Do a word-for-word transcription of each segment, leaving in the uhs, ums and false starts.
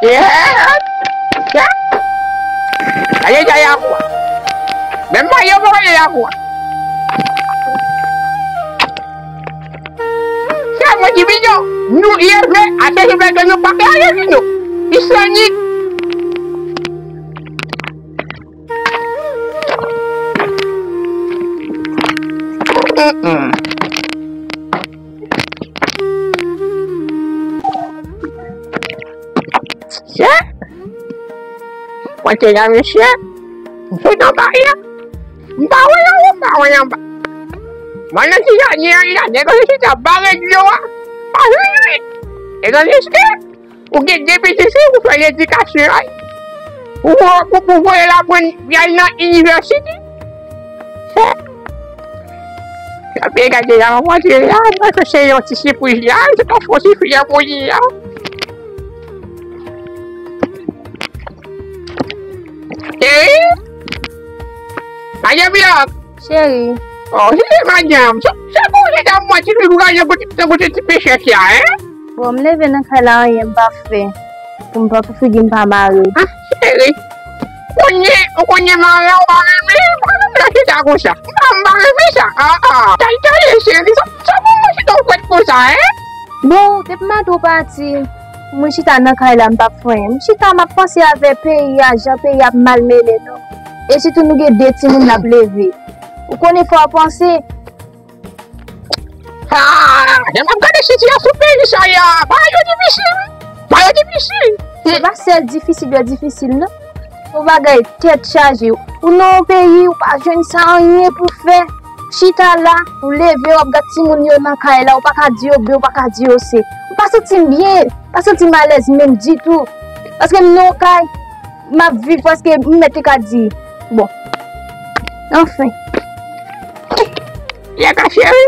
Yeah! Yeah! Gade sa y ap fè. Menm mwen yo pa wè y ap fè. Sa mwen di bidon, nou leve, ase nou fè ke nou pa klare di nou. Li soni. Mm-mm. Mesye, mwen te la, mesye. M sot anba a. M pa wè anwo, m pa wè anba. Mwen nan ti jardin an la, nèg yo chita bare dlo a. Pa jwenn ri. E nan mesye, ou gen de pitit fi, ou fè ledikasyon a. Ou, ou, ou voye l aprann, y al nan inivèsite. Sa pe gade la, mwen di la, mwen se yon ti sipriz la, se pa fon sipriz la pou li la. Cheri? Madanm Blank? Cheri. Oh, se madanm. Se, se pou se ta mwen ti fi pou gade kote, kote ti pechè sa, hein? Bon, m leve nan kay la, anyen m pa fè. Pou m pa, pou figi m pa mare. Ah, cheri. Konnen, ou konnen mare ou pa renmen, ou pa renmen chita konsa. M pa, m pa renmen sa. Ah, ah. Tay, tay, cheri. Sa, sa pou mwen chita ou kwèt konsa, hein? Bon, depi maten ou pati, mwen chita nan kay la, m p ap fè anyen. M chita, m ap panse avè peyi a, jan peyi a ap malmennen nou. E sitou nou gen de timoun n ap leve. Ou konnen fò w panse. Ah, jan m ap gade sitiyasyon peyi sa a, bagay yo difisil. Bagay yo difisil. Se pa sèl difisil yo difisil, non. Yon bagay tèt chaje. Ou nan yon peyi, ou pa jwenn sa anyen pou fè. Chita la, ou leve, w ap gad timoun yo nan kay la, ou pa ka di yo B, ou pa ka di yo C. M pa santi m byen, m pa santi m alèz menm ditou. Paske m nan yon kay, m ap viv prèske, m mèt te ka di, bon. Anfen. Yaka cheri,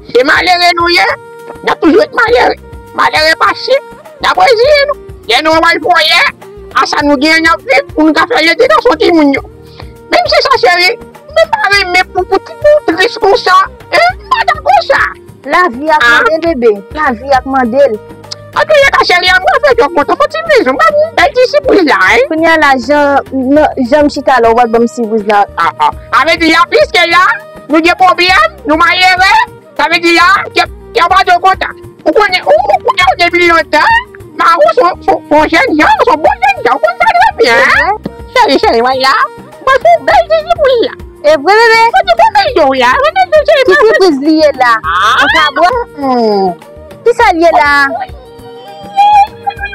se malere nou ye, n ap toujou ret malere. Malere pa chip, n ap reziye nou. Lè nou anba l fòyè, a sa nou genyen n ap viv pou nou ka fè ledikasyon timoun yo. Menm si sa cheri, mwen pa renmen pou, pou timoun tris konsa, hein, m pa dakò sa. Lavi a k mande l, bebe. Lavi a k mande l. Antouleka, cheri, an mwen fè kè w kontan. Fò ti bizou, m ba w yon bèl ti sipriz la, hein. Kounye a la, jan, nan, jan m chita la, ou pral ban m sipriz la. Ah, ah. Sa vle di la, piske la, nou gen pwoblèm, nou malere, sa vle di la, kè, kè w pa dwe kontan. Ou konnen, ou, ou konnen w depi lontan, Mawon se yon, se yon, se yon jèn jan, se yon bon jèn jan, ou konn sa trè byen, hein. Cheri, cheri, wè la, mwen fè yon bèl ti sipriz la. E vre, bebe? Mwen te kontan yo la, mwen te kontan yo. Ki sipriz li ye la? Ah. Ou ka bwè? Hmm. Kisa l ye la?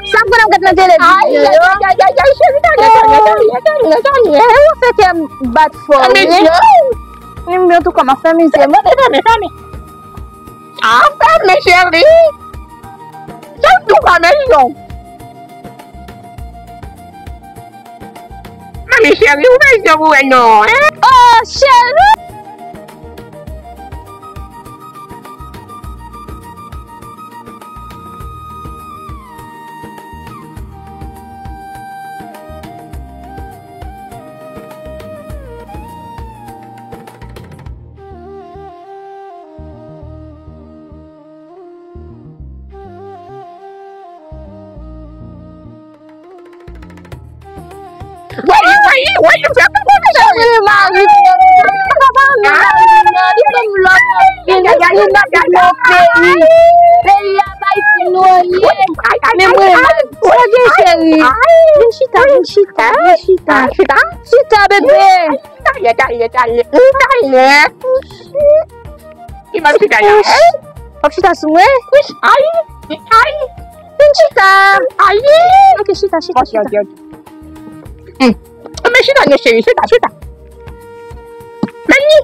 Sa m konn ap gad nan televizyon yo? Ay, ay, ay, ay, cheri, tande, tande, tande, tande, tande. Ou fè kè m bat fò, wi. Fèmen je w. Wi, men antouka, m ap fèmen je m. Fèmen, fèmen, fèmen. Ah, fèmen, cheri. Jan m di w fèmen je w. Mami cheri, ouvè je w pou wè non, hein? Oh, cheri! Wè li, wè li, wè li, fè pa konn sa. Mwen mari, mwen pa renmen mari, non, li ban m lòt biznis, li nan yon peyi. Peyi a bay ti nou anyen. Men mwen, sa gen cheri. Vin chita, vin chita, vin chita. Chita, bebe. Talè, talè, talè. Talè. Ki mari chita la? Wap chita sou mwen? Ay, ay. Vin chita. Ay. Ok, chita, chita, chita. Ok, ok, ok. Hmm. Men chita non cheri, chita, chita. Men li.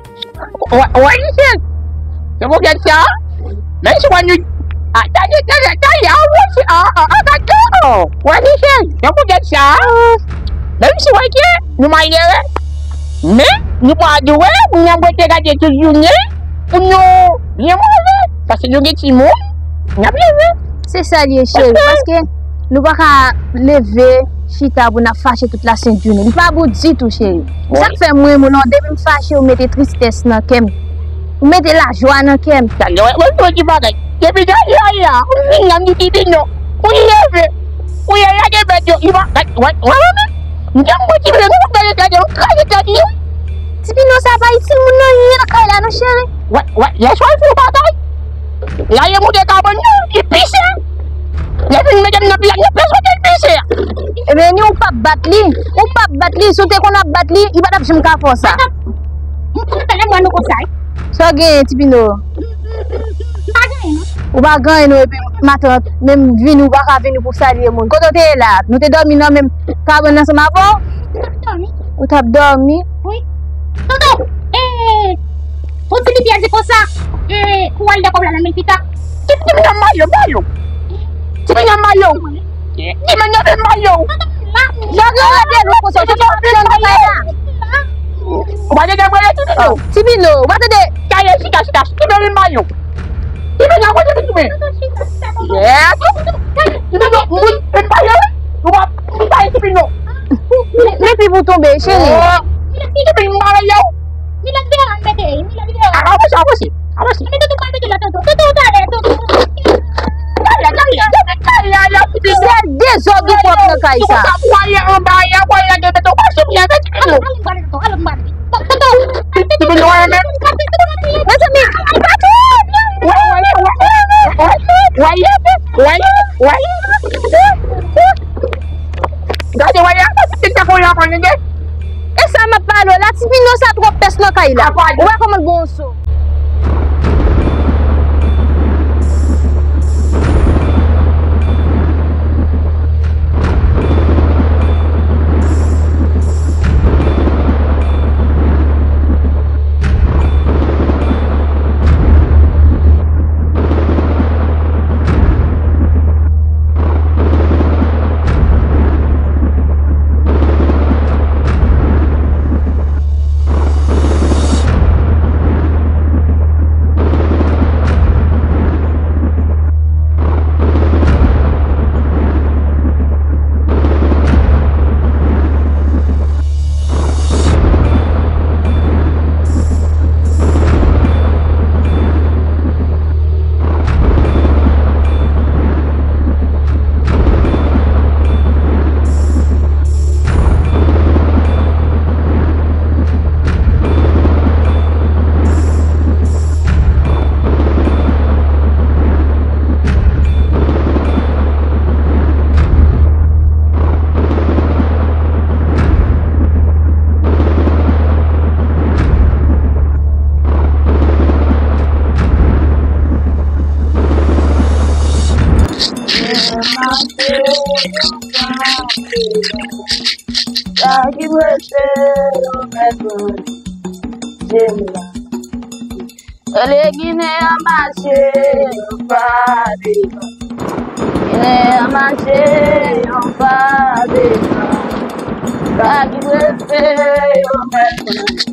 Wè, wè li cheri. Se pou gad sa. Men si wè nou. Ah, tande, tande, tande, ah, wè, ah, ah, ah, gad, oh. Wè li cheri. Se pou gad sa. Men si wè ke nou malere. Men, nou pa dwe, pou nou rete gade tout jounen, pou nou byen manje, paske nou gen timoun, n ap leve. Se sa l ye, cheri, paske nou pa ka leve, chita pou n ap fache tout lasent jounen. Li pa bon ditou, cheri. Sa k fè mwen, moun, non, depi m fache, ou mete tristès nan kè m. Ou mete lajwa nan kè m. Tande, wè, wè, wè, ti bagay. Depi de yè a, ou vin la, m di, di, di, non. Ou leve. Ou Wè, wè, wè, men. M te mwen ti vle nou gade gade yon kay gade yon. Ti Pino sa pa itil moun nan ye nan kay la non cheri. Wè, wè, yè swa l fè yon batay. La ye moute kabann nan, li pise. Lè fin mete m nan pye, nan pye sote l pise. Ebyen ni ou p ap bat li. Ou p ap bat li, si w te konn ap bat li, li pa t ap janm ka fè w sa. M konn fè lè mwen nou konsa. Sa w genyen Ti Pino? M pa genyen non. Ou pa genyen non epi matant, menm vini ou pa ka vini pou salye moun. Kote w te ye la? Nou te dòmi nan menm kabann ansanm avè w? Ou t ap dòmi. Ou t ap dòmi? Wi. Tonton, e, ou di li byen di konsa, e, pou al dakò la nan men pita. Ti, ti, ti, mayo, mayo. Ti, ti, mayo. Ti, men nan men mayo. Tonton, la. Yo gen rete nou konsa, se pa pyon nan kay la. Ou pa te dwe voye Ti Pino. Ti Pino, ou pa tande? Kaye, chita, chita, chita, men mayo. Ti Pino, kote Ti Pino? Yes. Ti Pino, moun, men mayo. Ou pa, ou pa Ti Pino. Men pi pou tonbe, cheri. Oh. Ti Pino, mayo. Milad vire an mete, milad vire an. Avanse, avanse, avanse. Mete tonton, mete la tonton. Tonton, talè, tonton. Talè, talè, talè, talè, talè, Ti Pino. Se dezòd ou pwòp nan kay sa. Ou pa pwaye anba, ya pwaye la gen beton, pa sou byen, Ti Pino. Al, al, al, al, al, al. Tonton, Ti Pino, wè, men. Mezanmi, pa tou. Wè, wè, wè, wè, wè, wè, wè. Gade, wè, ya, se ta pou y ap ann ede. E sa m ap pale w la, Ti Pino sa twòp pès nan kay la. Ou wè kòman l gon so. Sa ki prese yo mèt manje m la. Tande Ginen an mache, yo pa devan. Ginen an mache, yo pa devan. Sa ki prese yo mèt manje.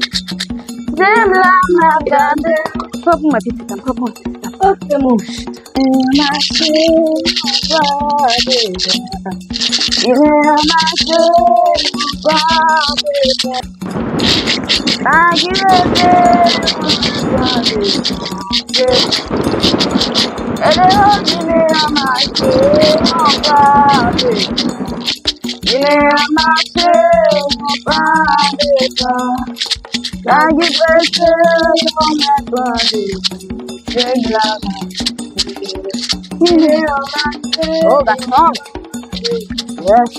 Se m la m ap gade. Pran pou mwen pitit la, pran pou mwen pitit la. Ok, mouch. Mache, pa devan. Mache, pa devan. Sa ki rete, pa devan. Ede yo vini an mache, pa devan. Vini an mache, pa devan. Sa ki prese, yo mèt mande. Oh, gason. Yes.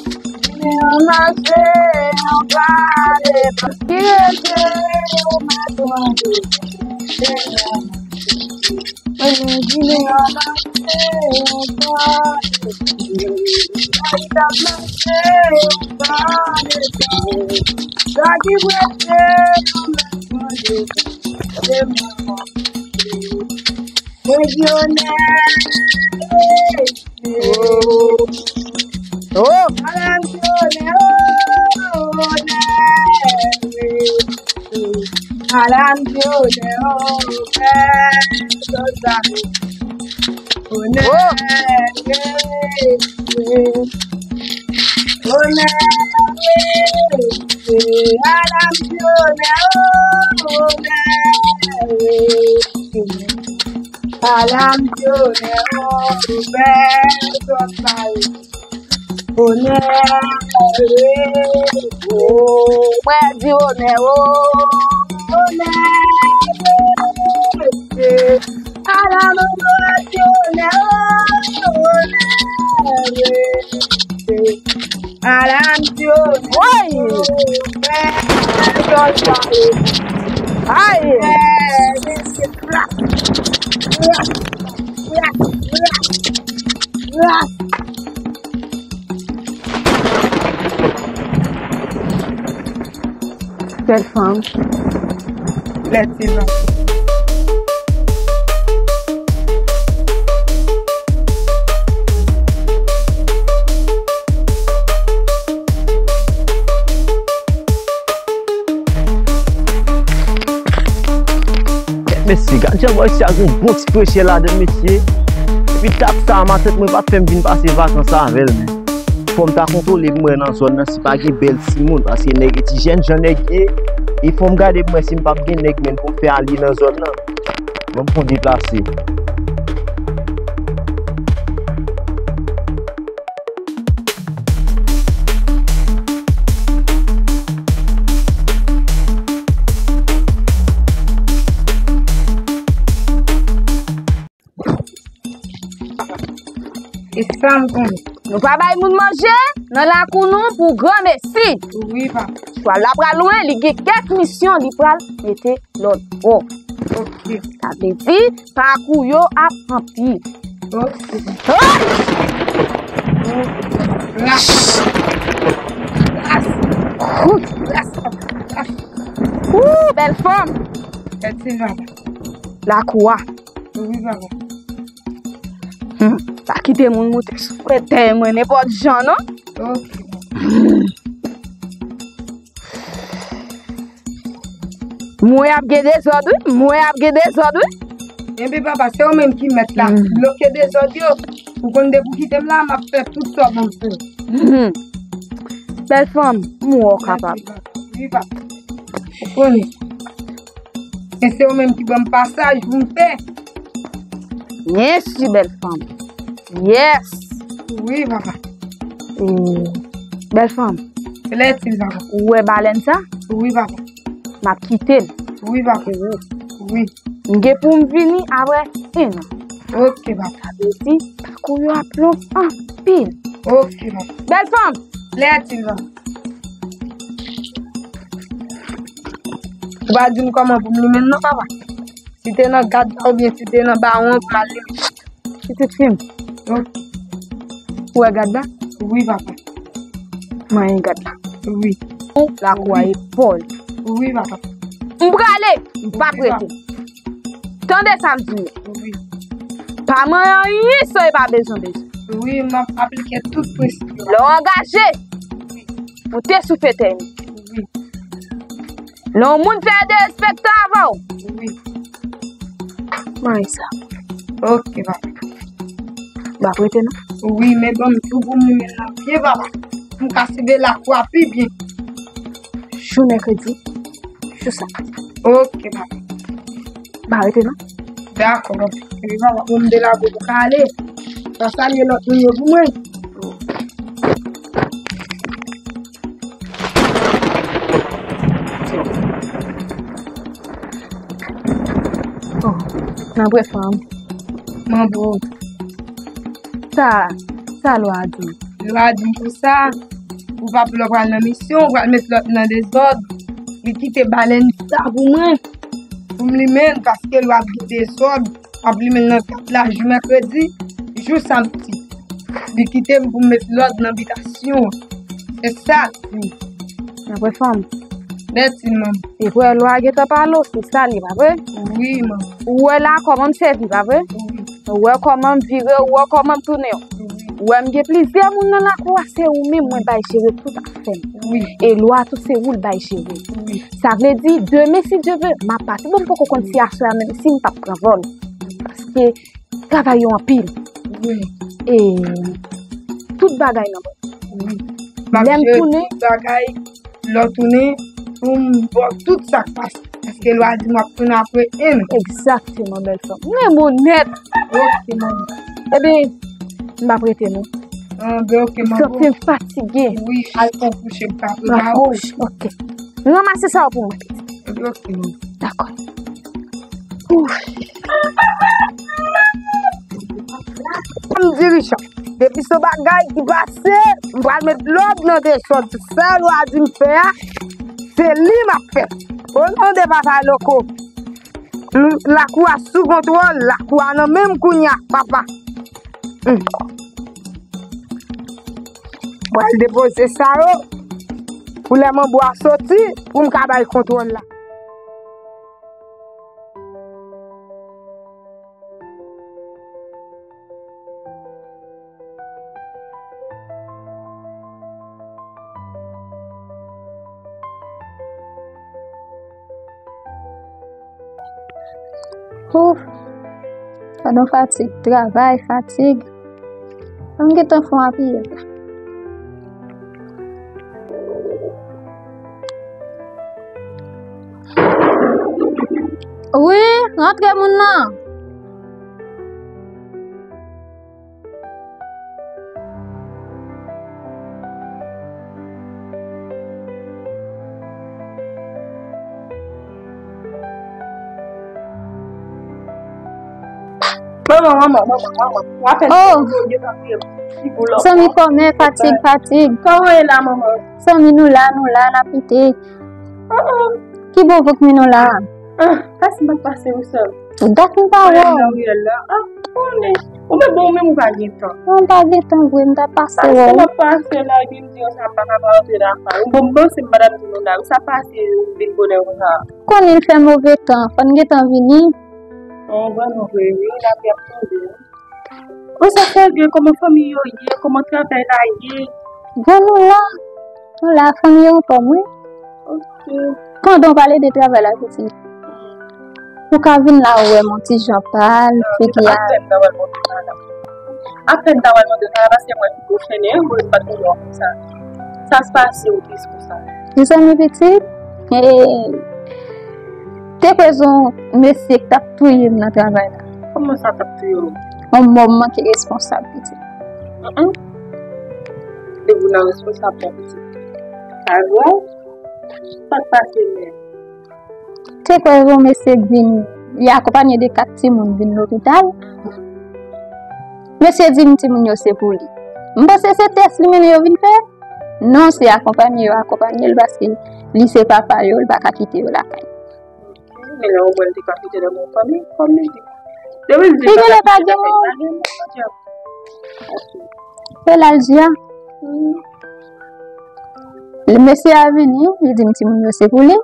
Lejyonè. Oh. Oh. Madanm Lejyonè, oh, onè, wi. Madanm Lejyonè, oh, pè, sòt sa. Onè, oh, wi, wi. Onè, wi, wi. Madanm Lejyonè, oh, onè, wi, wi. Madanm Lejyonè, oh, pè, sòt sa. Onè, Mwen di onè, o, onè, ala mwen di onè, o, onè, ala m di onè. Woy! Ay! Bèl fanm. Lè ti la. Mesye, gad jan bòy sa gen bon ti presye ladan, mesye. Epi dat sa, matant mwen pa t fè m vin pase vakans avè l, men. Fò m ta kontwole pou mwen nan zòn nan si pa gen bèl timoun, paske nèg e ti jènjan nèg ye. E fò m gade pou mwen si m p ap gen nèg, men pou m fè alye nan zòn nan. Ban m fon deplase. E sa m konnen. Nou pa bay moun manje nan lakou nou pou granmesi. Wi, papa. Swa l ap pral lwen, li gen kèk misyon, li pral mete lòd. Bon. Ok. Sa vle di, pakou yo ap anpil. Ok. Hey! Ras. Ras. Ras. Ras. Wou, bèl fanm. Lakou a. Wi, papa. Hmm, pa kite moun moute sou fwètèy mwen nenpòt jan, non? Ok. Mwen ap gen dezòd, wi. Mwen ap gen dezòd, wi. Enben, papa, se ou menm ki mèt la. Hmm. Bloke dezòd yo. Ou konn depi w kite m la, m ap fè tout sa w ban m fè. Hmm. Bèl fanm, m wè w kapab. Mèsi, papa. Wi, papa. Ou konnen. Men se ou menm ki ban m pasaj pou m fè. Byen si, bèl fanm. Yes. Wi, papa. E, bèl fanm. Lè ti, papa. Ou wè balèn sa? Wi, papa. M ap kite l. Wi, papa. Wi. M gen pou m vini apre en an. Ok, papa. Sa vle di, pakou yo ap long anpil. Ok, papa. Bèl fanm. Lè ti, papa. Ou pa di m kòman pou m limen l non, papa. Si te nan gad la oubyen si te nan bawon pou m al limen. Pitit fi m. Ok. Ou wè gad la? Wi, papa. Manyen gad la. Wi. Lakou a epòl. Wi, papa. M prale, m p ap rete. Tande sa m di w. Wi. Pa manyen anyen san e pa bezwen bezwen. Wi, m ap aplike tout prensip yo. Lè w angaje, wi, ou te sou fetèy m. Wi. Lè yon moun fè derespektan avè w. Wi. Manyen sa. Ok, papa. M ap rete non. Wi, men ban m jou pou m limen nan pye, papa. Pou m ka siveye lakou a pi byen. Jou mèkredi, jou samdi. Ok, papa. M ap rete non. Dakò, papa. Epi, papa, pou m delage pou ka ale. Sa salye lòt moun yo pou mwen. Oh, nan brèf, fanm. Manbo. Sa, sa lwa a di? Lwa a di m konsa, ou pa pou lè w pral nan misyon, ou pral met lòt nan dezòd. Li kite balèn sa pou mwen. Pou m limen l, paske lwa ap gen dezòd. M ap limen l nan kat la jou mèkredi, jou samdi. Li kite m pou m met lòd nan bitasyon an. Se sa l di. Apre fanm. Mèsi, manman. E frè lwa a gentan pale w, se sa l ye, pa vre? Wi, manman. Ou wè la kòman m sèvi, pa vre? Wi. Ou wè kòman m vire, ou wè kòman m tounen w. Wi. Ou wè m gen plizyè moun nan lakou a, se ou menm mwen bay jere tout afè m. Wi. E lwa tou se ou l bay jere. Wi. Sa vle di, demen, si Dye vle, m ap pati. Bon, m poko konn si aswè a menm, si m p ap pran vòl. Paske travay yo anpil. Wi. E tout bagay nan men w. Wi. Lè m tounen, tout bagay, lè w tounen, pou m ba w tout sa k pase. Paske lwa di m ap tounen apre en an. Egzakteman, bèl fanm. Mwen m onèt. Ok, manman. Ebyen, m ap rete non. Ah, ben, ok, manbo. Santi m fatige. Wi, al pran kouche, m ka prepare w. Pran kouche, ok. Ranmase sa yo pou mwen. Ok, ok, manbo. Dakò. Ouf. Kòm dirijan, depi se bagay ki pase, m pral met lòd nan dezòd. Sèl w a di m fè a, se li m ap fè. O non de Papa Loko. Lakou a sou kontwòl, lakou a nan men m kounye a, papa. Hmm. Pral depoze sa yo pou lè manbo a soti, pou m ka bay kontwòl la. Ouf! Gad yon fatig, travay, fatig. Ann gentan fè yon apiyèl la. Wi, rantre moun nan. Manman, manman, manman, manman. W apèn Oh! Yo gentan fè yon ti boulòk. Zanmi kòmè, fatig, fatig. Kòman w ye la, manman? Zanmi, nou la, nou la, n ap lite. Oh, oh. Ki bon vant mwen nou la? Ah, sa se m ap pase wi sè m. Dat m pa wè w. Nan riyèl la. Ah, konnen. Ou menm, bon, ou menm ou pa gen tan. Non, m pa gen tan vre, m ta pase wè w. Sa m ap pase la, epi m di yo sa m pa ka pa rantre nan afè. Ou bon, m panse m pa t ap di nou la, wi, sa pase, ou vin bonè konsa. Konnen l fè move tan, fò n gentan vini. An, vrèman vre, wi, lapli ap tonbe. Ou sa fè byen, kòman fanmi yo ye, kòman travay la ye? Bon, nou la. Nou la, fanmi yo anfòm, wi. Ok. Pandan w pale de travay la, pitit, ou ka vin la wè m yon ti jan pal, figi a. Apèn ta wè l monte la. Apèn ta wè l monte la, paske mwen tou chene, mwen pa tou lò konsa. Sa se pase ou plis konsa. Mezanmi pitit, e, te kwè se yon mesye k t ap touye m nan travay la. Kòman sa t ap touye w? Yon mòm manke responsab, pitit. Mm-mm. Depi w nan responsab, pitit. Sa grav? Sa k pase menm? Te kwè yon mesye k vin, li akonpanye de kat timoun vin lopital. Mesye di m timoun yo se pou li. M panse se tès li mennen yo vin fè. Non, se akonpanye yo akonpanye l paske li se papa yo, li pa ka kite yo lakay. Men omwen li te ka kite nan bon fanmi, kòm li di. Li genlè pa gen moun. Se la l di a. Mesye a vini, li di m timoun yo se pou li.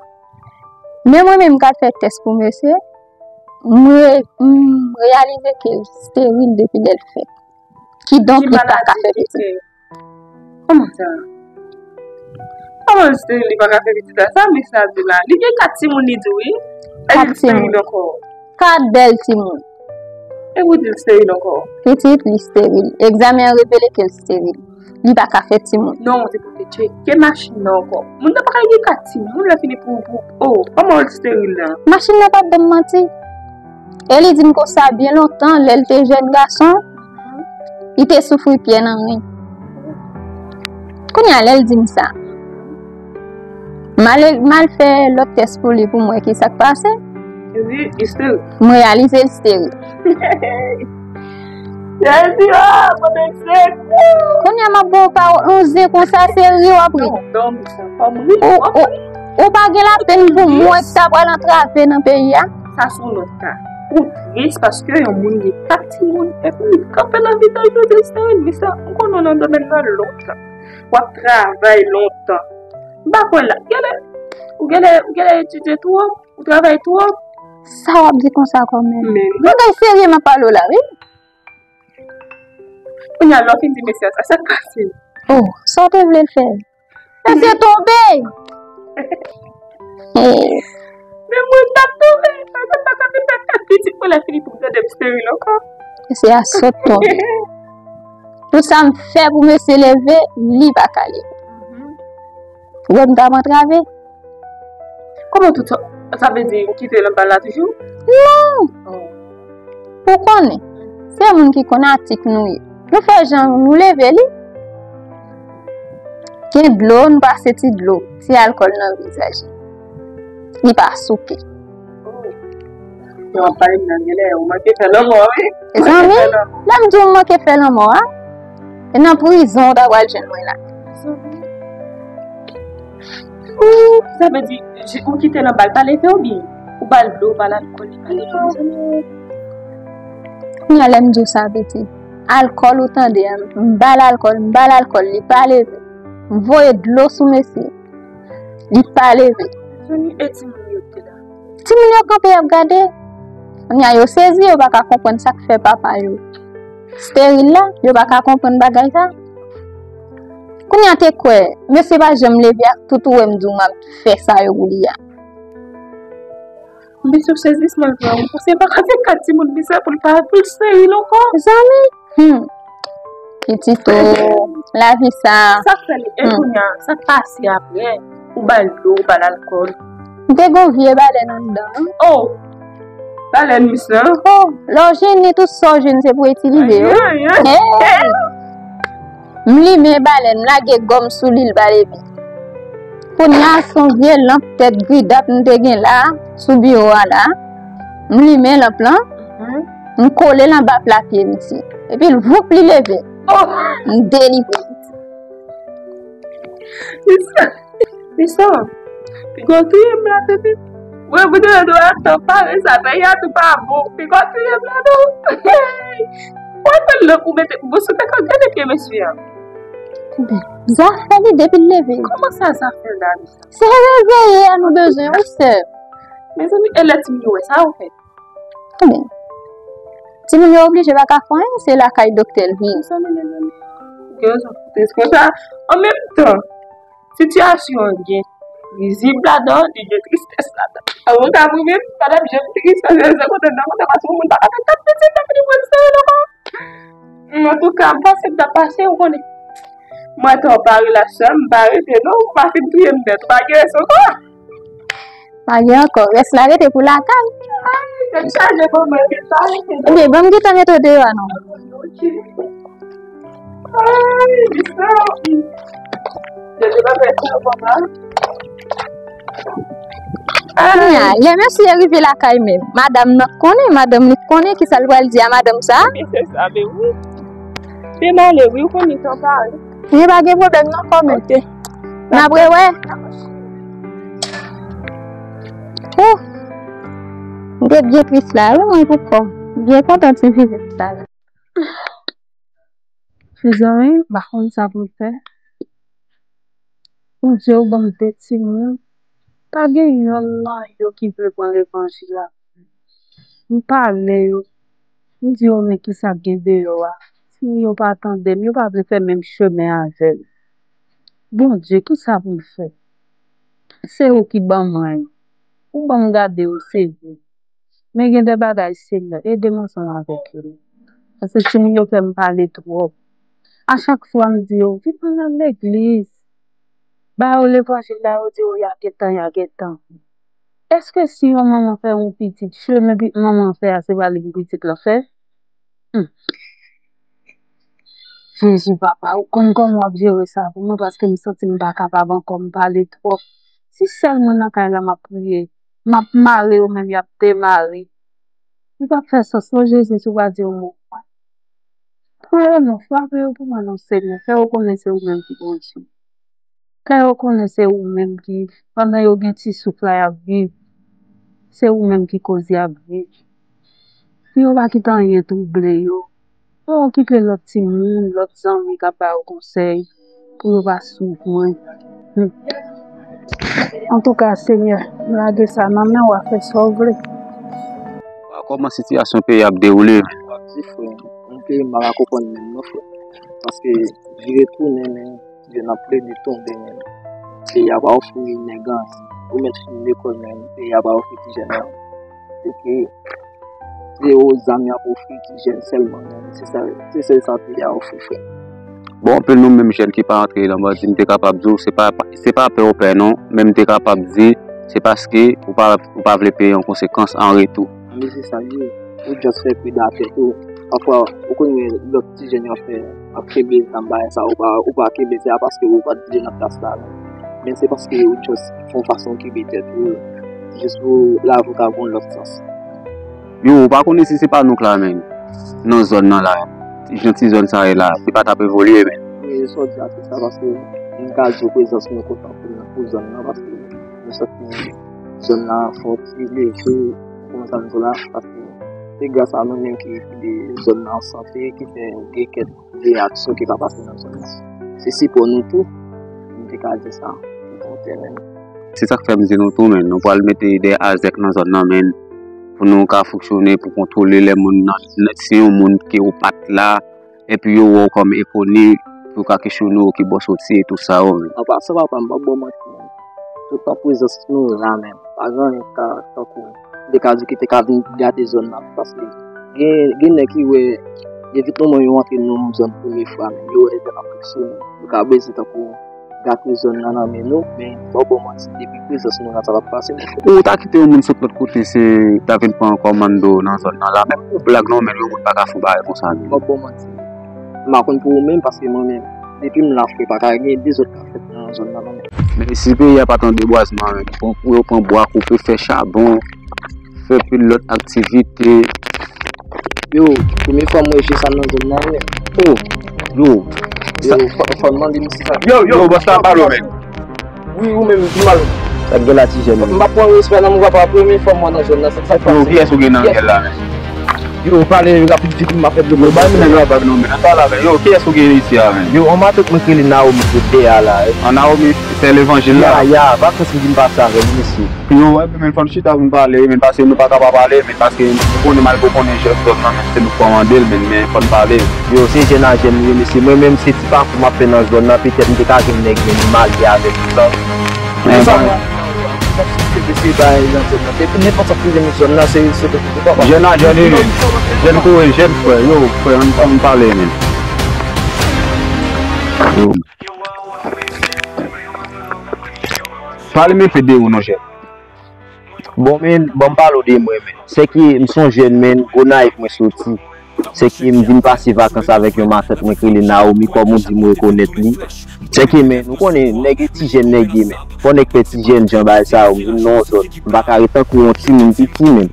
Men mwen menm m ka fè tès pou mesye, m re-, m reyalize ke l steril depi lè l fèt. Kidonk, li pa ka fè pitit. Kòman sa? Kòman l steril, li pa ka fè pitit la? Sa mesye a di la? Li gen kat timoun, li di wi. Kat timoun. Kat bèl timoun. E pou di l steril ankò? Pitit, li steril. Egzamen an revele ke l steril. Li pa ka fè timoun. Non, ou te pou te tcheke machin nan ankò. Moun nan pa ka gen kat timoun, lè fini pou, pou, oh, kòman l steril la? Machin nan pa t ban m manti. E li di m konsa byen lontan, lè l te jèn gason, li te soufri pyè nan ren. Kounye a, lè l di m sa, m al, m al fè lòt tès pou li pou m wè ki sa k pase. Li, li steril. M reyalize l steril. Jezi, oh, mwen menm se kou. Kounye a, m ap ba w pawòl, yon zen konsa, se ri w ap ri. Non, non, sa fè m ri, w ap ri. Ou pa gen lapenn pou mwen ki ta pral antrave nan peyi a? Sa se yon lòt ka. Ou tris paske yon moun gen kat timoun, epi li kanpe nan vi l, li steril, men sa, ou konnen w nan domèn nan lontan. W ap travay lontan. M pa kwè la. Genlè, ou genlè, ou genlè etidye twòp, ou travay twòp. Sa w ap di konsa kòmè? Men non. Bagay serye m ap pale w la, wi. Kounye a, lè w fin di mesye a sa, sa k pase? Oh, sa w te vle l fè? Mesye tonbe! Eh. Men mwen pa tonbe, paske m pa ka vin fè tèt pitit mwen lè fini pou m tande m steril ankò. Mesye a sot tonbe. Tout sa m fè pou mesye leve, li pa ka leve. Ou wè m t ap antrave? Kòman tout sa, sa vle di ou kite l anba la toujou? Non! Oh. Ou konnen, se moun ki konn atik nou ye. Nou fè jan nou leve li, Gen dlo, nou pase ti dlo, ti alkòl nan vizaj li. Li pa souke. Yo ap pale nan genlè, ou manke fè lanmò, wi. Mezanmi, lè m di w m manke fè lanmò a, e nan prizon ou ta pral jwenn mwen la. Ou, sa vle di, ou kite l anba, l pa leve oubyen? Ou ba l dlo, ou ba l alkòl, li pa leve, mezanmi. Kounye a lè m di w sa, pitit, alkòl ou tande an, m ba l alkòl, m ba l alkòl, li pa leve. M voye dlo sou mesye, li pa leve. Mezanmi, e timoun yo ki te la? Timoun yo kanpe, y ap gade. Kounye a yo sezi, yo pa ka konprann sa k fè papa yo steril la, yo pa ka konprann bagay sa. Kounye a te kwè, mesye pa janm leve ak tout ou wè m di w m ap fè sa yo pou li a. Mesye sezisman l pran, ou panse pa ka te kat timoun misye pou l pa, pou l steril ankò? Zanmi, hmm. Pitit o, lavi sa. Sa k fè li, e hmm, kounye a, sa k pase apre? Ou ba l dlo, ou ba l alkòl. M te gon vye balèn anndan. Oh! Balèn mis lan. Oh, lè w jennen, tout sa w jwenn se pou itilize yo. Ayen, ayen. Hey! M limen balèn, m lage gòm sou li, l pa leve. Kounye a, se yon vye lanp tèt gridap m te gen la, sou biwo a la. M limen lanp lan, mhm, m kole l anba pla pye misye. Epi l voup li leve. Oh! M delivre. Lisa, Lisa, piga w touye m la, tete. Mwen, pou tande w ap tan pale sa, peyi a tou pa bon. Piga w touye m la, non. Mwen, fè l nan kou, mete, bon, sou te ka gade pye mesye a. Zafè li depi l leve. Kòman sa, zafè l la, Lisa? Se reveye a nou bezwen, wi, sè. Mezanmi, e lè timoun yo wè sa, ou fè? Ebyen, timoun yo oblije pa ka fè anyen, se lakay doktè l vini. Mezanmi, mezanmi. Gen rezon pou tris konsa. An menm tan, sitiyasyon an gen rizib ladan, li gen tristès ladan. Avoka mwen menm, pa t ap janm tris, paske se kontan nan kontan, paske yon moun pa ka fè kat pitit, epi li pran steril ankò. Antouka, m pase m t ap pase, ou konnen. Mwen, tan w pa relasyon, m pa rete, non, ou pa fin touye m nèt, ou pa gen rès ankò. Pa gen ankò. Rès la rete pou lakay. Ay, tèt chaje, bon, mwen, rès la rete. Ebyen, ban m gentan mete w deyò a non. Ay, Lisa. Jezi, pa fè sa, papa. Kounye a, lè mesye rive lakay menm, madanm nan konnen, madanm li konnen kisa l pral di a madanm sa. Ebyen, se sa, men wi. Se male, wi, ou konnen tan pare. Ebyen, pa gen pwoblèm non, kòmante. N ap rewè. Ouh! M te byen tris la, wi, mwen pou kò m. Byen kontan ti vizit sa la. Mezanmi, m pa konn sa pou m fè. Bondye, ou ban m de timoun. Pa gen yonn nan yo ki vle pran levanjil la. M pale yo. M di yo, men ki sa k gen deyò a. Timoun yo pa tande m, yo pa vle fè menm chemen avè m. Bondye, ki sa pou m fè? Se ou ki ban mwen yo. Ou ban m gade yo, sezi. Men gen de bagay, Senyè, ede m ansanm avèk yo. Paske timoun yo fè m pale twòp. A chak fwa m di yo, vin ann al legliz. Ba yo levanjil la, yo di yo, y a gentan, y a gentan. Èske si yon manman fè yon pitit, chemen pi-, manman fè a, se pa li pou pitit lan fè? Hmm. Jezi, papa, ou konn kòman w ap jere sa pou mwen, paske m santi m pa kapab ankò, m pale twòp. Si sèl mwen nan kay la, m ap priye, m ap mare yo, menm y ap demare. M p ap fè sans non, Jezi, si w pa di yon mo. Pran yo non, frape yo pou mwen non, Senyè. Fè yo konnen se ou menm ki Bondye. Fè yo konnen se ou menm ki, pandan yo gen ti souf la, y ap viv. Se ou menm ki koz y ap viv. Pou yo pa kite anyen twouble yo. Yo okipe lòt timoun, lòt zanmi k ap ba yo konsèy, pou yo pa swiv mwen. Hmm. Antouka, Senyè, m lage sa nan men w, w a fè sa w vle. Kòman sitiyasyon peyi ap dewoule? Ti frè m, yon peyi m pa ka konprann menm non, frè. Paske vire tounen, men yo nan plede tonbe menm. Peyi a pa ofri nèg anyen. Ou mèt fin lekòl, men peyi a pa ofri ti jèn anyen. Se ke se yo zam y ap ofri ti jèn sèlman, men se sa, se sèl sa peyi a ofri, frè. Bon, anpil nou menm jèn ki pa antre nan bandi, m te kapab di w, se pa, se pa pè w pè non, men m te kapab di, se paske ou pa, ou pa vle peye yon konsekans an retou. Men se sa l ye. Ou just fè pi da tèt ou. Pafwa, ou konn wè lòt ti jèn yo ap fè, ap kenbe zam bagay sa, ou pa, ou pa kenbe, se pa paske ou pa t vle nan klas la, non. Men se paske ou just fè yon fason kenbe tèt ou, just pou lavi w ka gon lòt sans. Yo, ou pa konnen si se pa nou k la, menm. Nan zòn nan la. Jan ti zòn sa ye la, li pa t ap evolye, menm. Wi, sa w di a, se sa, paske m ka di w prezans nou kontan pou, pou zòn nan, paske nou sòti zòn nan fò ti leve, kòman sa m di w la, paske se gras a nou menm ki kite zòn nan an sante, ki fè gen kèk vye aksyon ki pa pase nan zòn nan. Se sipò nou tou, m te ka di sa, pou kontè menm. Se sa k fè m di nou tou, menm. Nou pral mete de azèk nan zòn nan, menm, pou nou ka fonksyone, pou kontwole lè moun nan, si yon moun ke ou pa t la, epi yo wè w kòm enkoni, pou yo ka kesyone w ki bò w soti e tou sa yo, menm. An pasan, papa, m p ap ba w manti, menm. Toutan prezans nou la, menm, pa gen anyen k ka tankou m te ka di ki te ka vin gate zòn nan, paske gen, gen nèg ki wè, depi moman yo antre nan yon zòn premye fwa, menm, yo wè zòn ap fonksyone, yo ka beze tankou gate zòn nan nan men nou, men fò w ban manti, depi prezans nou la, sa p ap pase. Ou ta kite yon moun sot lòt kote, se ta vin pran kòmando nan zòn nan la, menm ou blag non, men yon moun pa ka fè yon bagay konsa, menm. Fò w ban manti. M pa konn pou ou menm, paske mwen menm, depi m la, frè, pa ka gen dezòd k ap fèt nan zòn nan, non. Men si peyi a pa t an debwazman, menm, pou, pou yo pran bwa, koupe, fè chabon, fè pil lòt aktivite. Yo, premye fwa m wè Jesa nan zòn nan, wi. Oh, yo. Yo, fò, fò n mande misye sa. Yo, yo, bòs la, pale w, menm. Wi, ou menm, di m al. Sa k gen la, ti jèn? M p ap pran respè nan mouva pa premye fwa m wè nan zòn nan, se sa k pase. Yo, kiyès ou gen nan riyèl la, menm? Yo, pale rapid, vit, m ap fè dlo. Yo, bay moun nan vag non, menm. Pale avè. Yo, kiyès ou gen isi a, menm? Yo, on matant mwen k rele Naomi, ki dèyè a la, wi. An Naomi, sè levanjil la? Ya, ya, vakans m vin pase avè l, mesye. Yo, wè, men fò n chita pou n pale, men paske nou pa ka pa pale, men paske nou konnen, malgre w konnen jès zòn nan, men se nou k pral mande l, men, men fò n pale. Yo, se jèn a jèn, wi, mesye. Mwen menm, se ti pakou m ap fè nan zòn nan, petèt m te ka jwenn nèg, men m alye avèk li, sa. Men sa, mwen, m ap sipòte mesye bay nan zòn nan. Depi nenpòt sa k rive nan zòn nan, se, se, se papa. Jèn a jèn, wi, men. Jèn kouri, jèn frè, yo, frè, ann, ann pale, men. Yo. Pale m enpe de ou non, jèn. Bon, men, bon, m pale w de mwen, men. Se ke m se yon jèn, men, Gonayiv mwen soti. Se ke m vin pase vakans avèk yon matant mwen ki rele Naomi, kòm ou di m rekonèt li. Se ke, men, nou konnen, nèg e ti jèn nèg ye, men. Fò nèg fè ti jèn jan bagay sa yo, m vin nan yon zòn. M pa ka ret tankou yon timoun piti, men.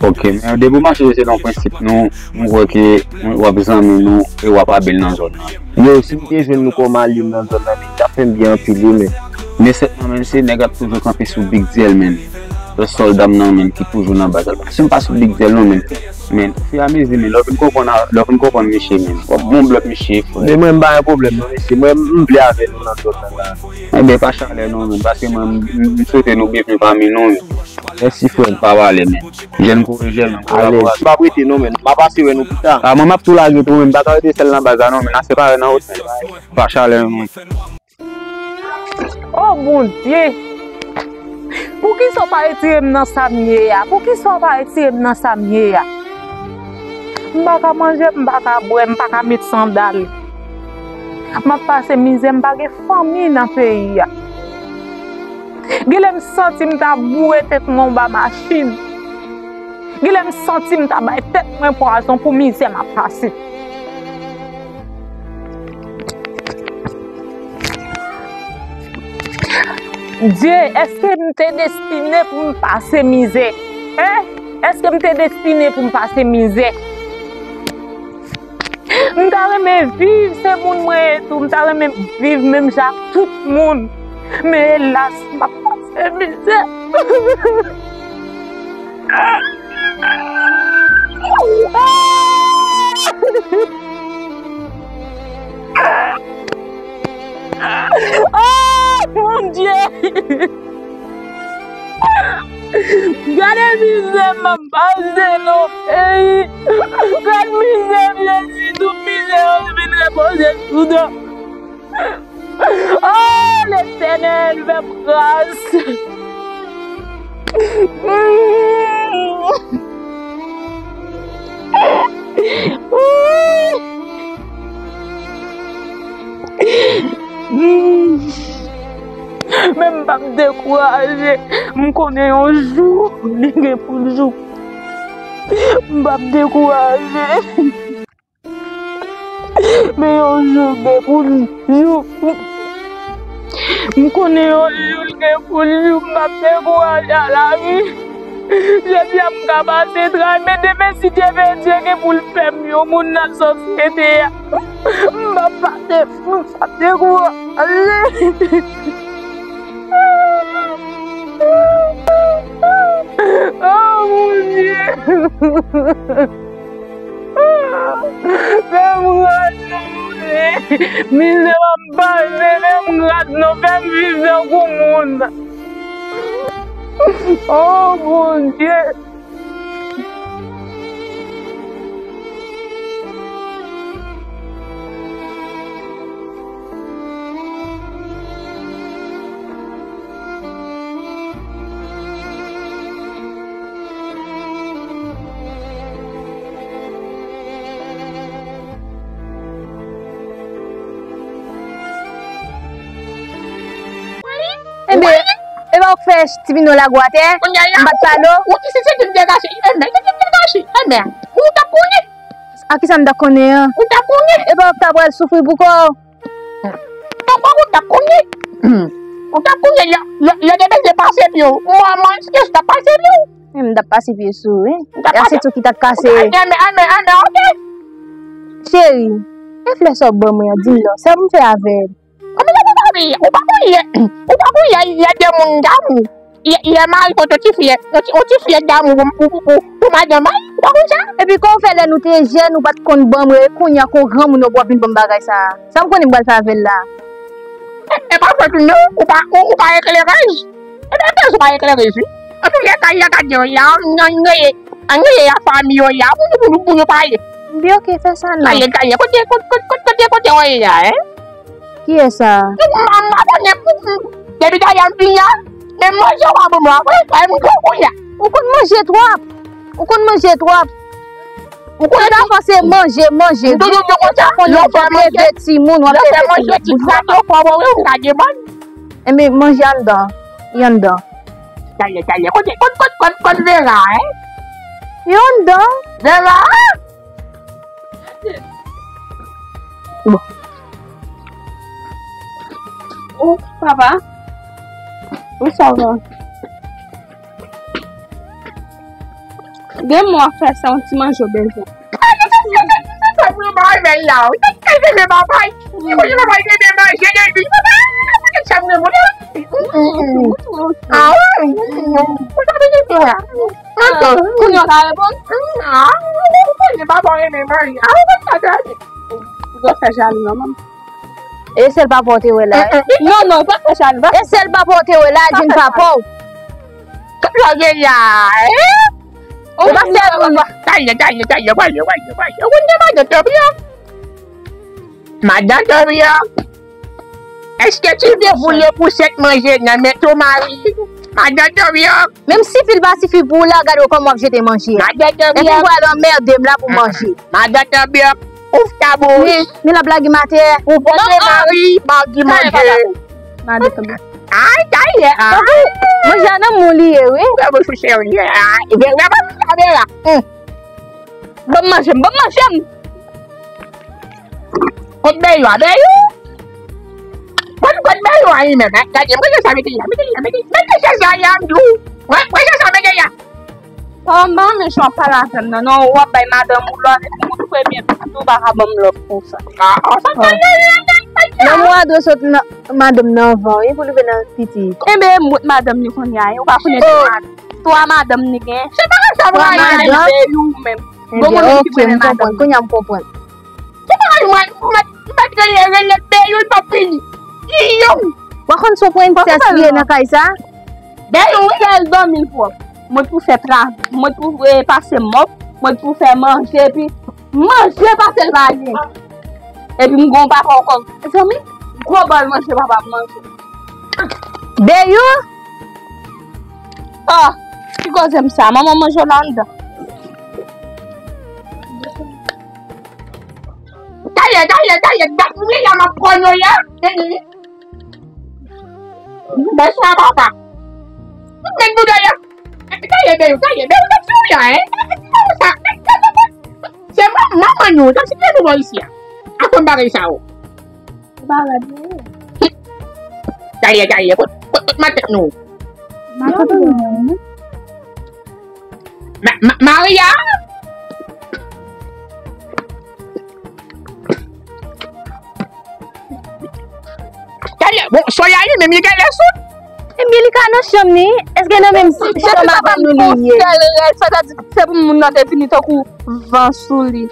Ok, men depi w mache se nan prensip nou, m kwè ke w ap zanmi nou e w ap abil nan zòn nan. Yo, si m te jwenn nou kòm alye m nan zòn nan, men, li t ap fè m byen anpil, wi, men. Men sètman, men, se nèg ap toujou kanpe sou Big Dyèl, men. Se sòlda m nan, men, ki toujou nan baz la. Si m pa sou Big Dyèl, non, men. Men, ofiyamizi, men, lè w vin konprann, lè w vin konprann misye, men. W ap gon blòk misye, frè. Men mwen, m pa gen pwoblèm, non, mesye. Mwen, m vle avè nou nan zòn nan, la. Enben, pa chalè, non, men. Paske mwen, m, m swete nou byenvni pami nou, men. Mèsi, frè, m pa pale, men. Jèn kouri jèn, men. Alèz. M p ap rete non, men. M a pase wè nou pita. A, mwen, m ap tou lage tou, men. M pa ka rete sèl nan baz la non, men. N a separe nan otèl. Pa chalè non. Oh, Bondye! Poukisa w pa retire m nan sa m ye a? Poukisa w pa retire m nan sa m ye a? M pa ka manje, m pa ka bwè, m pa ka met sandal. M ap pase mizè, m pa gen fanmi nan peyi a. Genlè m santi m ta boure tèt mwen anba machin. Genlè m santi m ta bay tèt mwen pwazon pou mizè m ap pase. Dye, èske m te destine pou m pase mizè? Hein? Èske m te destine pou m pase mizè? M ta renmen viv, se moun mwen ye tou. M ta renmen viv menm jan ak tout moun. Men elas, m ap pase mizè. Oh, Bondye! Gade mizè m ap pase nan peyi. Gade mizè m, Jezi, tout mizè yo vin repoze sou do. Oh, Letènèl, fè m gras. Men m p ap dekouraje. M konnen yon jou, li gen pou l jou. M p ap dekouraje. Men yon jou gen pou l, jou. M konnen yon jou l gen pou l, jou. M p ap dekouraje a lavi. Jodi a m ka pase tray, men demen, si Dye vle, Dye gen pou l fè m yon moun nan sosyete a. M p ap pase, m p ap dekouraje. Oh, Bondye. Fè m rad non, Bondye. Mizè m ap pase, fè m rad non, fè m viv tankou moun. Oh, Bondye. Enben, e pa w k fè ti pinon lagou atè, m pa t pale w. Ou ki se, se ki m te kache. Enben, se ki m te kache. Enben, ou t ap konnen. A kisa m t ap konnen an? Ou t ap konnen. E pa w k ta pral soufri pou kò w. Papa, ou t ap konnen. Ou t ap konnen, lè, lè, lè te bezwen pase pye w. Mwen, mwen, èske w t ap pase pye w? Men m t ap pase pye sou ou, wi. Ou t ap pase. E a se tou ki t ap kase. Enben, enben, enben, ok. Cheri, e flè sa w ban mwen an, di m non, sa pou m fè avè l? Kòman sa pou m fè? Ou pa konn yè, ou pa konn yè, yè de moun damou. Yè, yè mari kont yon ti fi, yon ti, yon ti fi damou pou, pou, pou, pou, pou madanm mwen, ou pa konn sa? Epi kòman w fè lè nou te jèn, ou pa t konn ban mwen, e kounye a ke w granmoun, w ap vin ban m bagay sa a? Sa m konnen m pral fè avè l la? E, e pa fòt ou non, ou pa, ou, ou pa eklerèz. E pa fòt ou pa eklerèz, wi. Antoulèka, y a gade w la, an, an, an, an, a fanmi w la, pou nou, pou nou, pou nou pale. Bi, ok, fè sa non. Talè, talè, kote, kote, kote, kote, kote w ye la, en? Kiyès sa? M, m, m pa konnen, m, m, depi talè m vin la, men manje w pa ban mwen, apre, fè m gwo kounye a. Ou konn manje twòp. Ou konn manje twòp. Ou konn sa fò se manje, manje. M toujou di w konsa, lè w fè manje, leve timoun, w ap leve timoun. Lè w fè manje ti gate w fò mwen, wi, ou ka depann. Enben, manje anndan. Li anndan. Talè, talè. Kote, kote, kote, kote, kote Vera, en? Li anndan. Vera! Bon. Oh, papa. Wi, sa va. Gen mwa fè sa, yon ti manje w bezwen. Ay, se sa, se sa, se sa, pou nou pa fè la, wi. Se sa, se sa, papa. Mwen, papa, te manje depi. Papa, mwen, te chanm nan mwen. Ah, wi. Mwen, papa, te fè la. Kounye a w ka reponn? Ah, mwen, papa, renmen manje. Ah, mwen, papa, te fè jalou, non, manman. E sèl papa w te wè la, wi. Non, non, pa fè jalou, pa fè jalou. E sèl papa w te wè la, di n papa w. Kòman sa ye la, en? Ou pa sèl moun. Talè, talè, talè, voye, voye, voye. Ou konn gen madan tanpri an? Madan tanpri an. Èske ti devoule pou sèt manje nan men ton mari? Madan tanpri an. Menm sifi l pa sifi pou ou la, gade w kòman w ap jete manje a. Epi w pral anmède m la pou manje. Madan tanpri an. Ouvre ta bouche. Men, men l ap lage m atè. Ou pote mari, mari manje. Madan tanpri an. Ay, talè, ay. Manje a nan men w li ye, wi. Vrèman, chouchè, wi. Ay, vrèman, kamera. Ban m manje m, ban m manje m. Kot Beyou a, Beyou? Kot, kot Beyou a li menm? Gade, mwen sa mete li a, mete li a, mete li a, mete chèz la, li a m di w. Mwen, mwen sa mete li a. Papa m pa renmen jan w ap pale avè m nan, non, w ap bay madanm ou lòd, epi ou premye pitit ou pa ka ban m lòd konsa. Ah, ah, sa fè. Nan mwa dwe sot nan, madanm nan anvan, wi, pou li vin nan pitit. Enben, m wont madanm li kounye a, wi, ou pa konnen de madanm. Twa madanm li gen. Se pa sa, twa madanm. Beyou menm. Bon, mwen menm ki premye madanm. Kounye a m konprann. Se pa mwen, mwen, mwen rele, rele Beyou, l p ap vini. Iyo. Ou pa konn se yon prensès li ye nan kay sa? Beyou, wi, fè l dòmi l pwòp. Mwen pou fè tra, mwen pou, eh, pase mòp, mwen pou fè manje, epi manje pase l pa gen. Epi m gon papa ankò. Zanmi, gwo bòl manje papa m manje. Deyou? Ah, ki koze m sa? Manman manje w la anndan. Talè, talè, talè, dat mwen la m ap pran nou la. Bonswa, papa. Met nou dèyè. Talè, Deyou, talè, Deyou, met nou la, en. Sa, se man-, manman nou, sa se nou bò isi a. Akonm bagay sa yo. Ou pa rèd, non. Talè, talè, kot, kot, kot matant nou? Matant nou. Ma-, ma-, Maria? Talè, bon, Sonia li menm, li genlè sou. Ebyen, li ka nan chanm li. Èske nan menm chanm avè nou li ye? Sèl rèl, sa ta di, se pou moun nan te vini tankou van sou li.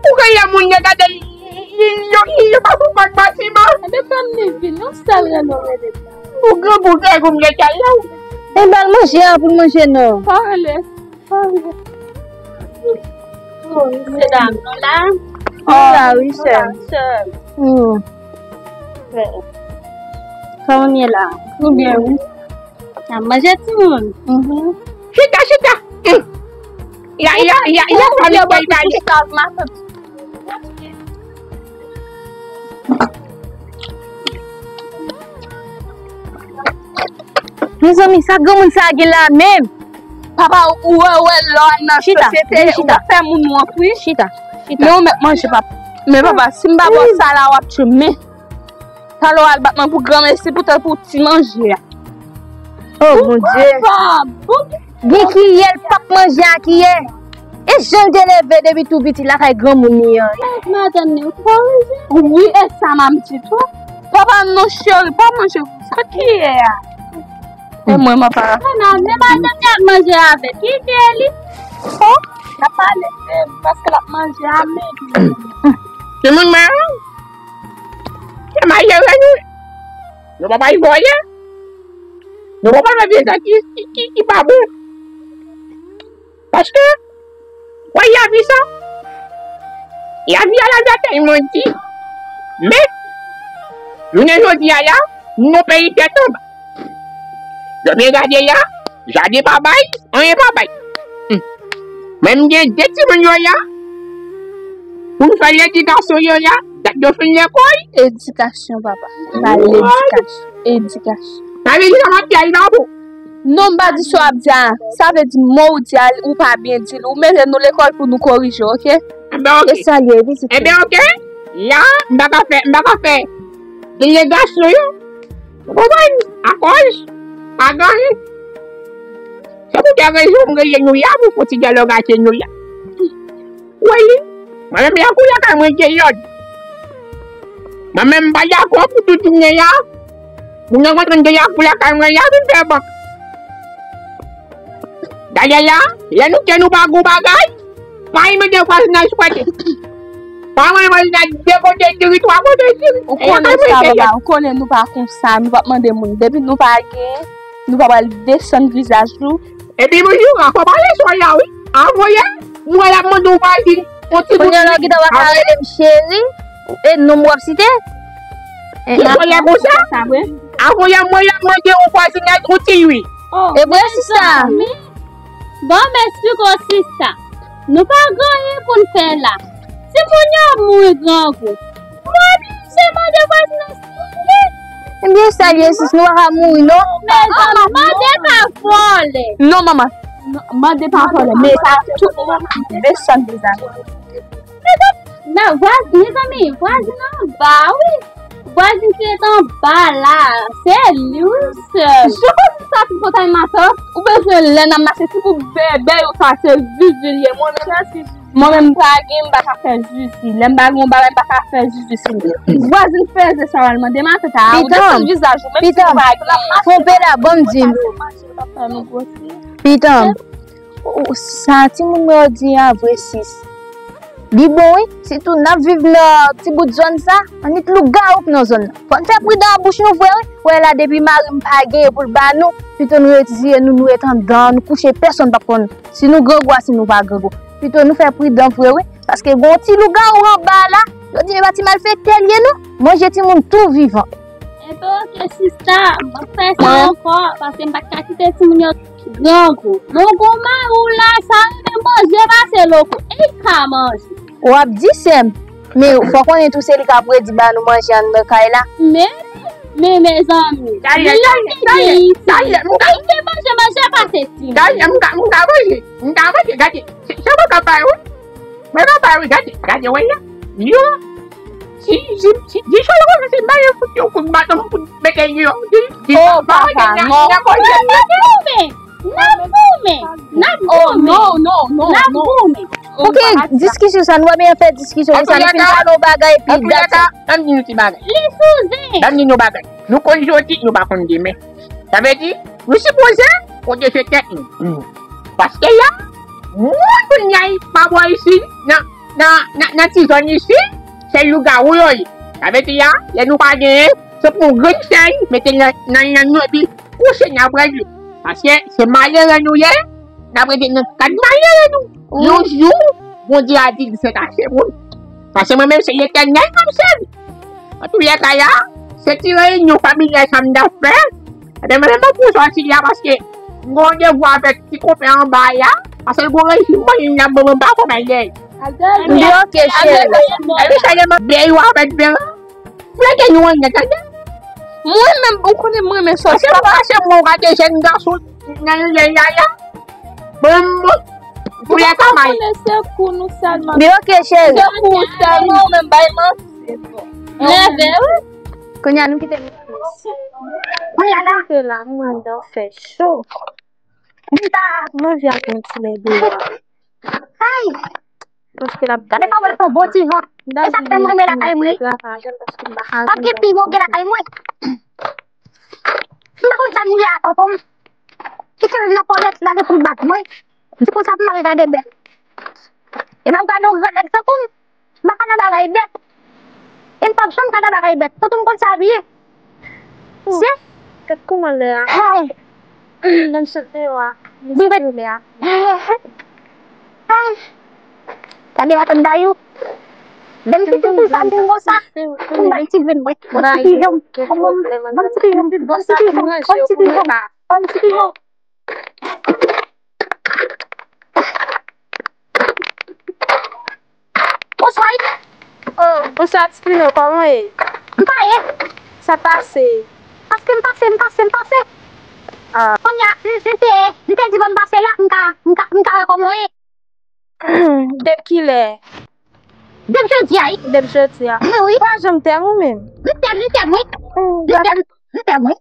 Ou genyen moun yo gade, yo, yo, yo pa sou pòt batiman. Ebyen, tann li vin, yon sèl rèl nou rele. Ou grangou, grangou, m gen talè. Ebyen, al manje a pou l manje non. Pa rele. Se dam nou la? Nou la, wi, sè. Hmm. Kòman w ye la? Nou byen, wi. N ap manje, timoun. Mhm. Chita, chita. Hmm. Ya, ya, ya, ya, fanmi, bay, bay. Mezanmi, sa granmoun sa gen la menm? Papa, ou wè, ou wè lè w al nan sosyete, ou ap fè moun wont, wi. Chita, chita. Men ou mèt manje, papa. Men papa, si m pa ba w sa la, w ap tchwe m. Men, talè w al bat mwen pou granmesi, pou tèl, pou ti manje a. Oh, Bondye. Gen kiyè, l p ap manje a kiyè. E jan l te leve depi tou piti lakay granmoun li an. Madanm li, ou korije? Wi, e sa m ap di tou. Papa, non, cheri, pa manje sa kiyè a. E mwen, m ap pa. Non, non, men madanm li ap manje avèk. Kite li. Oh, n ap pale de paske l ap manje a men. Timoun mwen, se malere nou. Nou pa bay vòlè. Nou pa bay vye zak ki, ki, ki, ki pa bon. Paske, wè lavi sa, lavi a, lavi a tèlman di. Men, jounen jodi a la, nou peyi tèt anba. Yo byen gade la, jaden pa bay, anyen pa bay. Hmm. Men m gen de timoun yo la, pou m fè ledikasyon yo la, dat yo fin lekòl. Edikasyon, papa. Pa ledikasyon. Edikasyon. Sa vle di sa m ap di a, li pa bon. Non, m pa di sa w ap di a. Sa vle di mo ou di a, ou pa byen di l. Ou mete nou lekòl pou nou korije, oke? Enben, oke. E sa l ye, wi, se sa. Enben, oke. La, m pa ka fè, m pa ka fè delegasyon yo. Ou konprann? Akoz pa gen anyen. Se pou tèl rezon m rele nou la, pou fè yon ti dyalòg ak nou la. Ou wè li? Mwen menm, lè kou lakay mwen gen lòd. Mwen menm, m pa dakò pou tout jounen la, moun nan kontan gen lakou lakay mwen la, vin fè bank. Dayè la, lè nou di nou pa gon bagay, pa mande vwazinaj prete. Pa mande vwazinaj de kote diri, twa kote diri. Ou konnen sa, papa, ou konnen nou pa konsa, nou p ap mande moun. Depi nou pa gen, nou pa pral desann vizaj nou. Epi, bonjou, fò pale sou la, wi. Avoye, mwen la mande w pa di, on ti kounye a, lè w gentan pa ka rele m cheri, e non w ap site. E, e, konsa? Avoye, mwen la mande w vwazinaj, on ti wi. Oh, e vre, sista. Bon, m esplike w, sista. Nou pa gen anyen pou n fè la. Timoun yo ap mouri grangou. Mwen oblije mande vwazinaj pou li. Ebyen, sa l ye, sis, nou pa ka mouri, non? Mezanmi, mande pa vòlè. Non, manman. Non, mande pa vòlè. Men sa tout moun desann vizaj. Mezanmi, mezanmi, vwazin anba, wi. Vwazin ki ret anba la, se li, wi, sè. Jan w di sa, ti potay matant, ou bezwen lè n ap mache, si pou bèbè yo sa, se vivi l ye. Mwen menm, Mwen menm m pa gen, m pa ka fè zizi. Lè m pa gen yon bagay, m pa ka fè zizi sou li. Vwazin fè ze sa, w al mande matant a, ou desann vizaj ou, menm si ou pa gen, l ap mache. Konpe la, ban m di w. Pitan, ou, ou, sa timoun mwen yo di a vre, sis. Li bon, wi. Sitou n ap viv nan ti bout zòn sa, annik lougawou k nan zòn nan. Fò n fè pridan ak bouch nou vre, wi. Wè la, depi mari m pa gen pou l ba nou, pito nou retire nou, nou ret anndan, nou kouche, pèsonn p ap konn si nou grangou a, si nou pa grangou. Pito nou fè pridan vre, wi. Paske gon ti lougawou anba la, yo di e pa ti malfektè l ye non. Manje timoun tou vivan. Enben oke sista, m ap fè sa ankò, paske m pa t ka kite timoun yo grangou. Men gon mari w la, sa renmen manje pase loko, e l ka manje. W ap di sè m, men fò konnen tou se li k ap redi ba nou manje anndan kay la. Men, men mezanmi, li la te gen isi. Li te manje, manje pase timoun. Dayè, m ka, m ka manje, m ka manje, gade. Se, Sa mwen ka bay, wi. Mwen ka bay, wi. Gade, gade, wè, ya. Yo. Si, si, si, di sa yo, se bay, fout yo, fout baton, fout mete yo. Di, di, Oh, papa, non. N ap goumen. N ap goumen. N ap Oh, goumen. No, no, no, N ap no. goumen. Pouki diskisyon sa, nou pa byen fè diskisyon sa, nou fin pale yon bagay, epi that's it. Ann di nou ti bagay. Li sou zen. Ann di nou bagay. Nou konn jodi, nou pa konn demen. Sa vle di, nou sipoze pwoteje tèt nou. Paske la, moun kounye a pa bò isi, nan, nan, nan, nan ti zòn isi, se lougawou yo ye. Sa vle di la, lè nou pa genyen, se pou yon grenn fèy, mete nan, nan lang nou, epi kouche nan bwè dlo. Paske se malere nou ye, n ap rete nan kad malere nou. Yon jou, Bondye a di li se kache moun. Paske mwen menm se Letènèl m ap sèvi. Antouka la, se ti reyinyon familyal sa m t ap fè. Ebyen, mwen menm mwen pou sòti la paske m gen randevou avèk ti konpè anba a, paske l gen rejim mwen, li ap ban mwen pa kòman l ye. Li oke, cheri. Ebyen, sa gen mwen bèy ou avèk bèy. Flege nou anndan, tande. Mwen menm, ou konnen mwen renmen sòs. Paske mwen, se mwen gade jèn gason nan yon jèn yaya. Bon, mwen, pou lè ka may. Konnen se kou nou sèlman. Li oke, cheri. Se kou ou sèlman, ou menm bay manti. Nève, wi. Kounye a nou kite. Kounye a la. Kite la, mwen anndan fè cho. Mwen ta manje ak yon ti lè deyò. Ay! Paske l ap gade pa wè l fè yon bon ti van. E sa k fè m renmen lakay mwen. Pa gen pi bon ke lakay mwen. M pa konn sa m ye a tonton m. Ki fè l nan pòlèt la gen pou l bat mwen. Se konsa pou m ale gade bèt. E m ap gade yon gran nèg tankou m. M pa ka nan bagay bèt. E m p ap janm ka nan bagay bèt. Tonton m konn sa l ye. Se. Gad kouman lè a. Hey. Lè m sot deyò a. M sot lè a. Hey. Gade matant dayou. Lè m fiti m sa m te konsa. M bay ti grenn mwen. Ban m ti piyon. Ban m ti piyon. Ban m ti piyon. Ban m ti piyon. Ban m ti piyon. Bonswa. Oh, bonswa, Titino, kòman w ye? M pa ye. Sa pase? Paske m pase, m pase, m pase. Ah. Kounye a, m, m te, m te di bon m pase la, m ka, m ka, m ka wè kòman w ye. Depi kilè? Depi jodi a, wi. Depi jodi a. Wi. Ou pa janm tèm ou menm? M tèm, m tèm, wi. Oh, m tèm, m tèm, wi.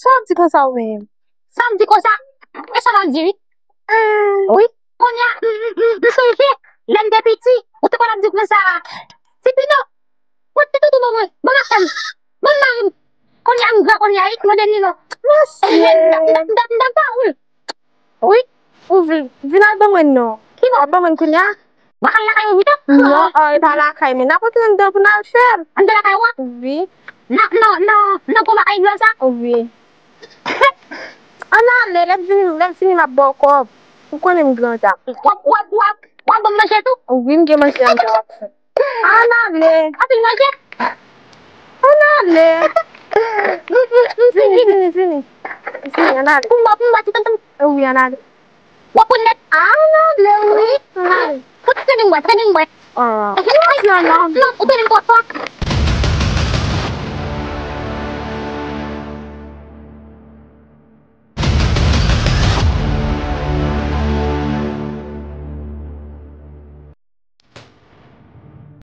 Sa w di konsa ou menm? Sa m di konsa? E sa m ap di, wi. Hmm. Wi. Kounye a, m, m, m, m sonje, lè m te piti, ou te konn ap di konsa, Titino, ou te toutou ban mwen, ban m ak m, ban m mari m. Kounye a, m gran kounye a, wi, mwen Danilo. Mèsi. M, m, m, m, m, m, m, Wi. Ou vin, vin al ban mwen non. Ki bò? Al ban mwen kounye a. W ap al lakay ou pito? Non, oh, e pa lakay mwen. N ap antre anndan pou n al fè l. Anndan lakay ou a? Wi. Nan, nan, nan, nan gwo lakay blan sa? Wi. Ann ale, lè m vini, lè m fini m ap ba w kòb. Ou konnen m gran ja. W ap, w ap, w ap, w ap ban m manje tou? Wi, m gen manje anndan w ap fè. Ann ale. Anpil manje? Ann ale. M, m, m fini. Vini, vini, vini. Vini, ann ale. Pou m ba, pou m ba ti tonton. Wi, ann ale. W ap pran nèt. Ann ale, wi. Ann ale. Ou trennen m bwè, trennen m bwè. Ah. Non, non, non, ou trennen m twò fò.